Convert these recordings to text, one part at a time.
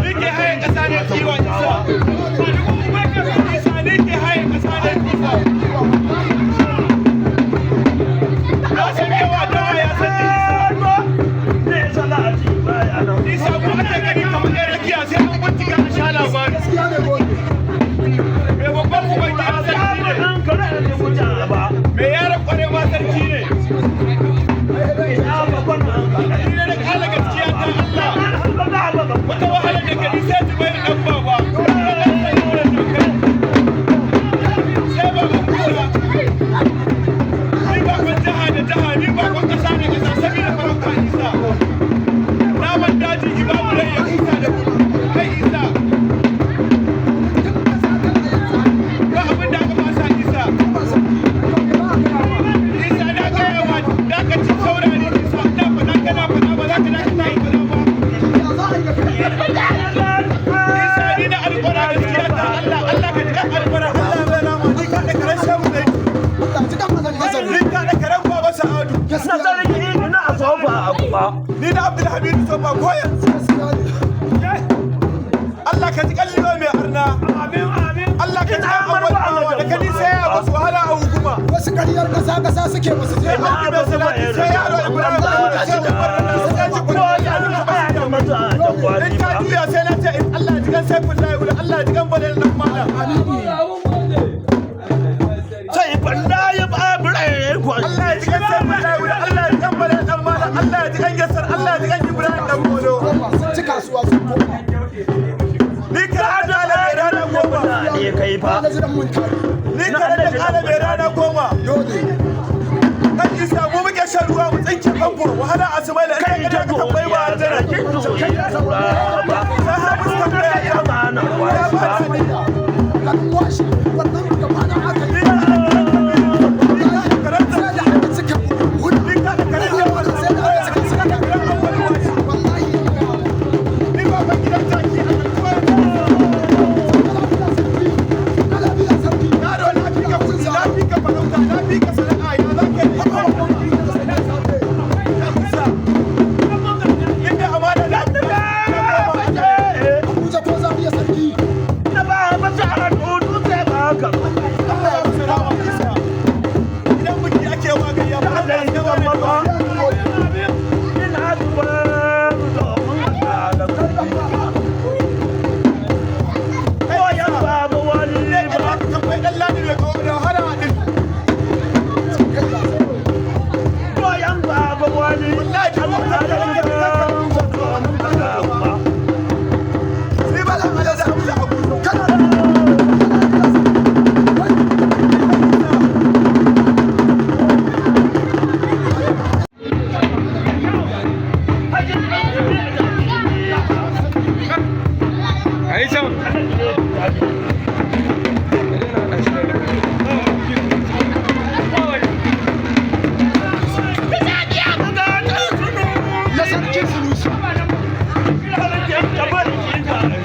Ni ke haye kasa ne tsiwa Isa. Isa, ni ke haye kasa ne tsiwa. Na san yawa dawa ya san ni Isa. Isa ko ake gani kamar ɗan rakiya, sai an bincika a sha labari. Gaskiya ne, gode. Mai babban uban gida sarki ne. Mai yaron kwarewa sarki ne. Ni ne na kala gaskiya ta Allah. Wata wahala da gani sai Zubairu ɗan baba. Sai baban Musa. Ni bakon jiha da jiha, ni bakon ƙasa da ƙasa, saboda farauta Isa. Naman daji ibamu rai ya huta da gudu. Kai Isa. Ba abin da aka fasa Isa. Isa, na gaya ma da ka ci saurari Isa, ina faɗa kana faɗa, ba za ka dakata yi faɗa ba. Ya za a yi da kai? Isa, ni na alƙwara gaskiya ta Allah, Allah ka ji kan alƙwara, Allah mai rama, ni ka da karen shehu ne. Allah ji kan Alhaji Hassan. Ni ka da karen Baba Sa'adu. Gaskiya ne. Ni da Abdulhamidu Sofa ko yanzu. Gaskiya ne. Allah ka ji kan Lilo mai arna. Allah ka ji kan Awwal Bawa da kani sai ya musu wahala a hukuma. Wasu ƙaryar ƙasa ƙasa suke, basu je Sai ba. Audu mai salati, sai yaro Ibrahim da sai Umar da sai Jibril ya nuna basu. In ta juya sai na ce in Allah ya ji kan Saifullahi wala Allah ya ji kan Balal dan Malam. Allah ya ji kan Saifullahi wala Allah ya ji kan Balal dan Malam, Allah ya ji kan Yassar, Allah ya ji kan Ibrahim dan Bolo. Koma, sun ci kasuwa sun koma. Ni kare da kala mai rana 10. Alhaji dan mun tare. Ni kare da kala mai rana 10. Dole. Kan Isa, mu muke shan ruwa mu tsinke famfo wahala a Sumaila, in ka ka tambayi wa Aljana. Sai ha musu tambaya ya ya ba ta ni. Garin washi wannan gaba na aka yi. Sai da aka cika hudu. Ni ka da karen yawa. Sai da aka cika suka wallahi. Ni ba ban gidan jaki a kasuwar. Lafiya sarki. Yaro, na fi ka kuɗi, na fi ka farauta, na fi ka sana'a, ya za ka yi? Isa. Inda amana da Abuja ko Zaria sarki. Allah ya musu rahama Isa. Idan biki ake wa gayya, ba Allah ya zama mai duwa. Ne ka za ka tambayi ɗan Ladi mai kawo da wahala a ɗin. Wallahi duk wata da nake da Ni ba zan hada da Hamza Abuja. Ayi can. Na sarki Sunusi.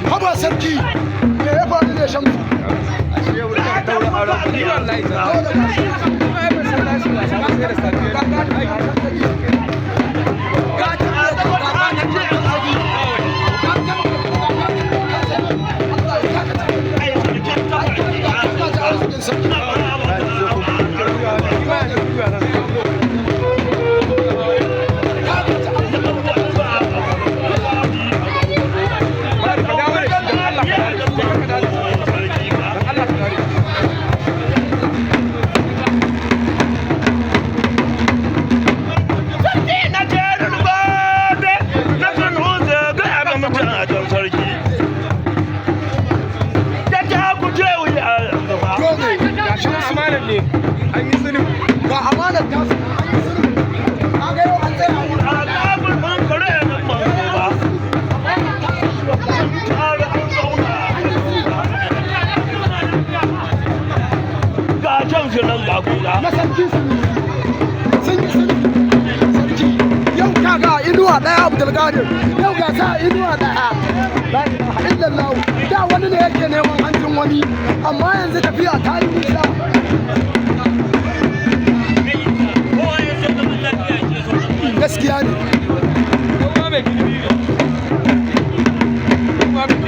Haba sarki, me ya faru ne Shamsu? Ni wallahi sa. Ai ban san nashi ba, sai da safe. Arzikin sarki. Ni ma yanzu duba nan. Bari ka dawo da shi, don Allah ka dawo da shi, ka dawo da shi. Don Allah ka dawo da shi. Dole. Ga shi nan amanar ne. An yi sulhu. Ga amanar ta su an yi sulhu. Ka ga yau an tsaya a wurin. Na sarki Sunusi. Sun yi sulhu. Sarki. Yau ka ga inuwa ɗaya Abdulkadir. Yau ga sa inuwa ɗaya. La ilaha illallah. Da wani ne yake neman hancin wani, amma yanzu tafiya ta yi nisa. Gaskiya ne. Kowa mai girbi ne. Kowa mai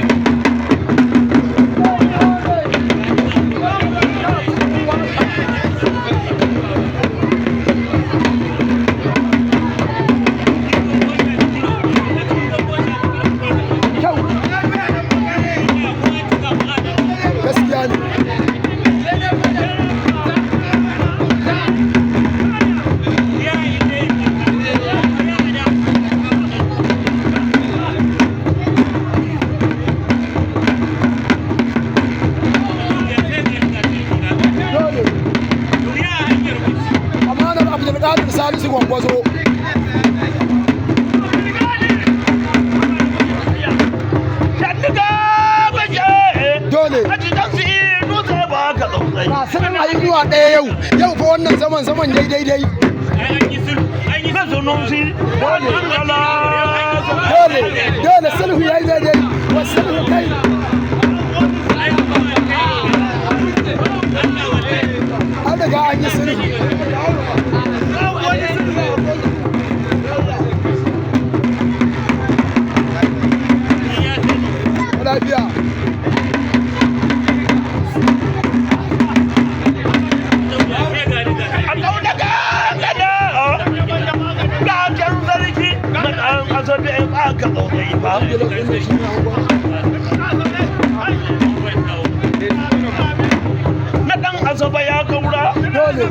Gwangwazo. Dole. Ga su nan a inuwa ɗaya yau. Yau fa wannan zaman zaman daidai dai. Dole dole sulhu yayi daidai. Wa sulhu kai. An riga an yi sulhu. Lafiya. Na ɗan Asaba ya kaura. Dole.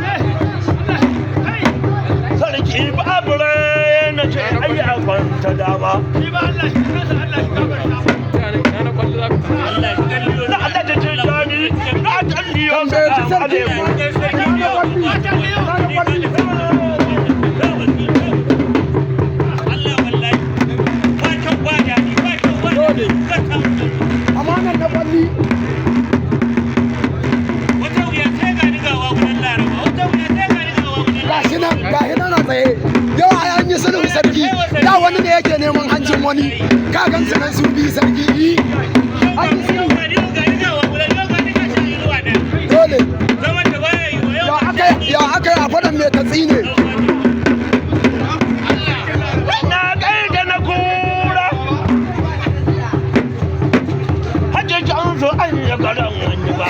Sarki babure na ce ai a kwanta dama. Na Allah ta ce jani na talliyo. Tambaye shi sarki. Na kwalli. Na kwalli. Dole. Amanar na kwalli. Gashi nan, gashi nan a tsaye. Yau ai an yi sulhu sarki. Da wani ne yake neman hancin wani. Ka gan su nan su biyu sarki. Yi. An yi sulhu. Dole. Ya aka yi a faɗan mai tatsi ne. Na kai da na kura. Hajji can su an yi garan an yi ba.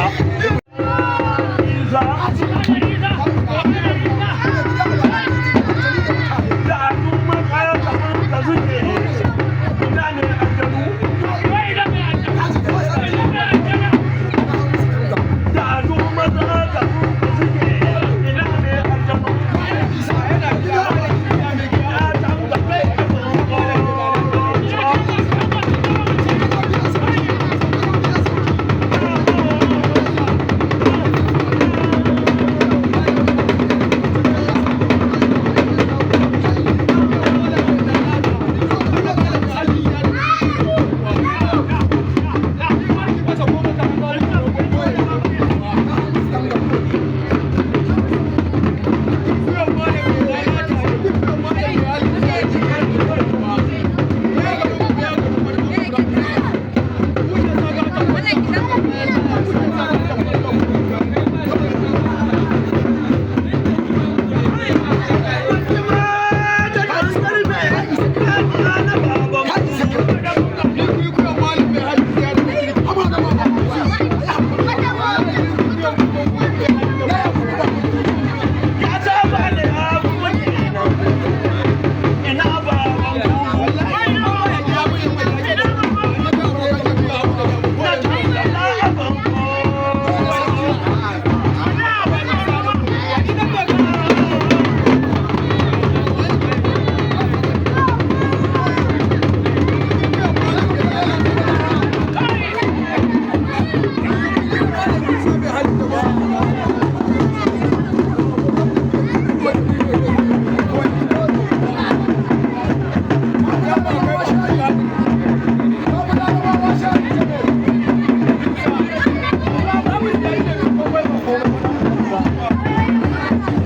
Da al'umma kaya kamar ka suke. Ina ne aljanu. Da al'umma kaya kamar ka suke. Ina ne aljanu. Ya tambaye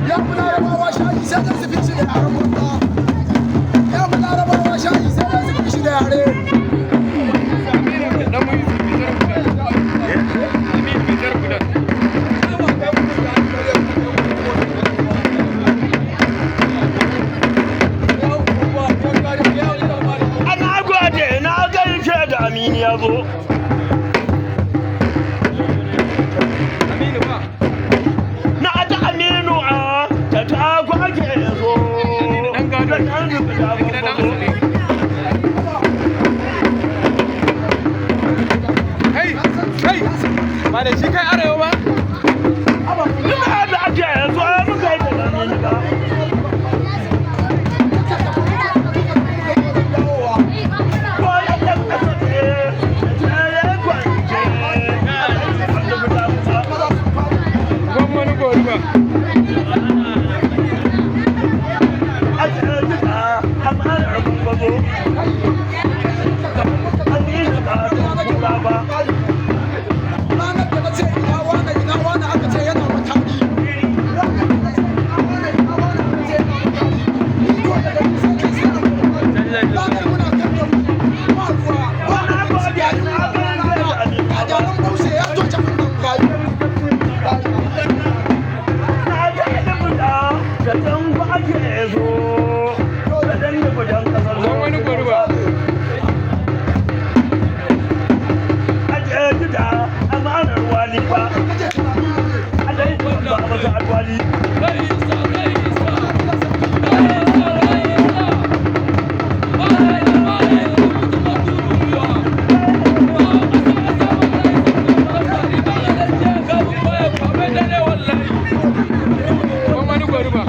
Ya fi Larabawa shayi sai dai su fi shi da yaren banza. Ya fi Larabawa shayi sai dai su fi shi da yare. Ana gode na gaishe da Aminu ya zo. Na ta Aminu a ta ta gwage ya zo. Da ɗan rufe da gwagwazo. Kai, kai, ba da shi kai arewa ba? Ina da ake ya zo ya muka yi da Aminu ba. Ko ya ɗan ƙasa ce, ta ya kwance. A ɗan rufe da gwagwazo. Gwamnati gori ba. Alwali ba. Alai ba masa alwali. Mamman Gwari ba.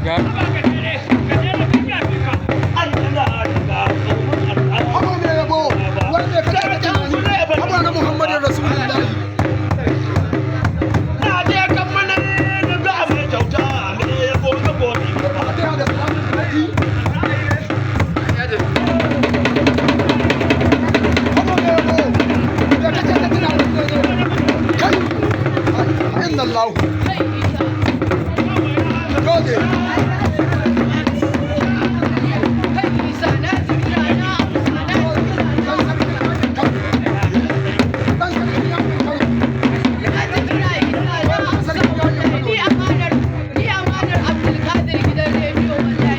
Ga Haba mai yabo, wai me kake da tunani? Haba na Muhammadin Rasulullahi. Fatiha da salatul fati. Haba mai yabo, me kake da tunani ne? Kai, illallahu. Dole. Dan sarki ya fi kai.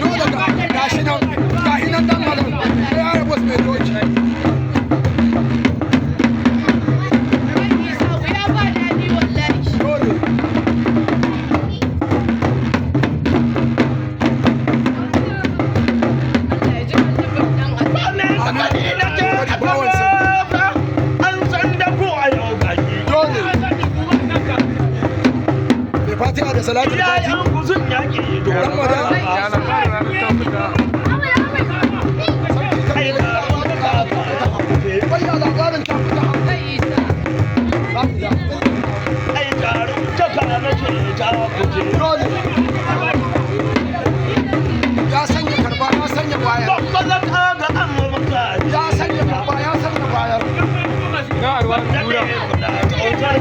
Dole ga gashi nan, gashi nan dan malam. Ya rabu mai doki. Dole. Dole. Mai Fatiha da salatul fati. Dan madan. ya na fara ranar ta fita. Wai ya labarin ta fita. Dole. Ya sanya karba, ya sanya bayar. Ya sanya karba, ya sanya bayar. Na arwa kura.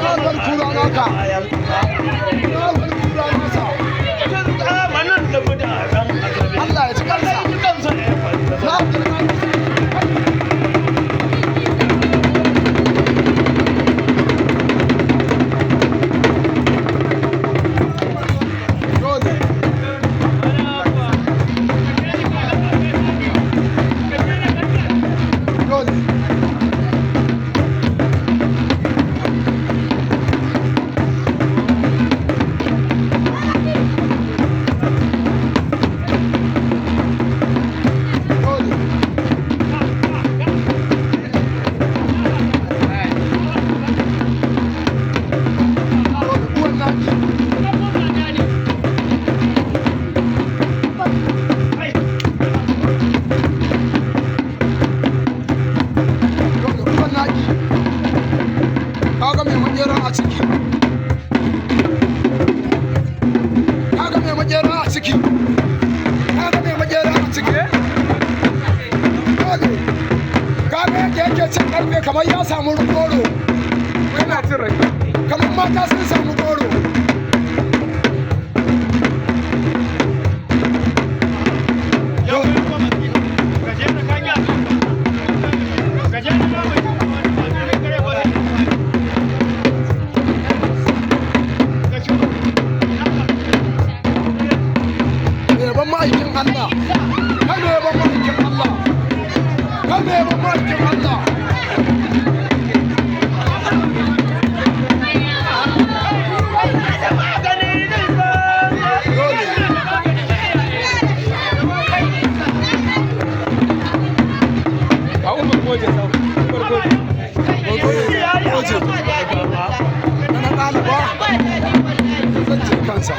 Na ruwan kura naka. Na ruwan kura nasa. Allah ya ci kansa. Na Abdulkadir. Dole. Dole. Dole. Dole. Uwan naki. Dole. Uwan naki. Kaga mai makera a ciki. Kaga mai makera a ciki. Kaga mai makera a ciki. Dole. Kaga yadda yake cin karfe kamar ya samu goro. Yana cin rake. Kamar mata sun samu goro. Mai yaban ma'aikin Allah. Kai mai yaban ma'aikin Allah. Kai mai yaban ma'aikin Allah. Dole. A Umar Goje sau. Umar Goje. Goje. Na ɗaliba zan ce kansa.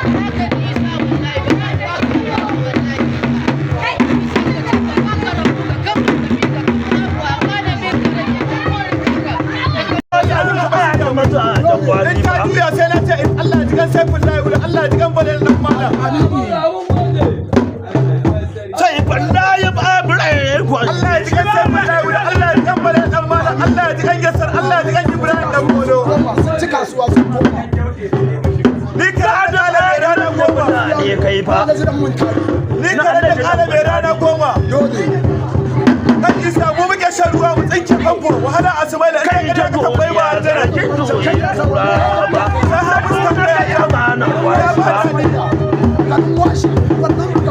Balel dan Malam. Sai wallahi babu rai. Allah ya ji kan sai Wallahi, Allah ya ji kan Balel dan Malam, Allah ya ji kan Yassar, Allah ya ji kan Ibrahim dan Bolo. Sun ci kasuwa sun koma. Ni kare da kala mai rana 10. Ne kai fa. Alhaji dan mun tare. Ni kare da kala mai rana 10. Dole. Kan Isa, mu muke shan ruwa mu tsinke famfo wahala a Sumaila in Kai ka ta ka tambayi wa aljanna. sarkin duniya ba. Sai Hafiz tambaya ya Ba na ya ba wasu ba. daɗi. Garin washi wannan.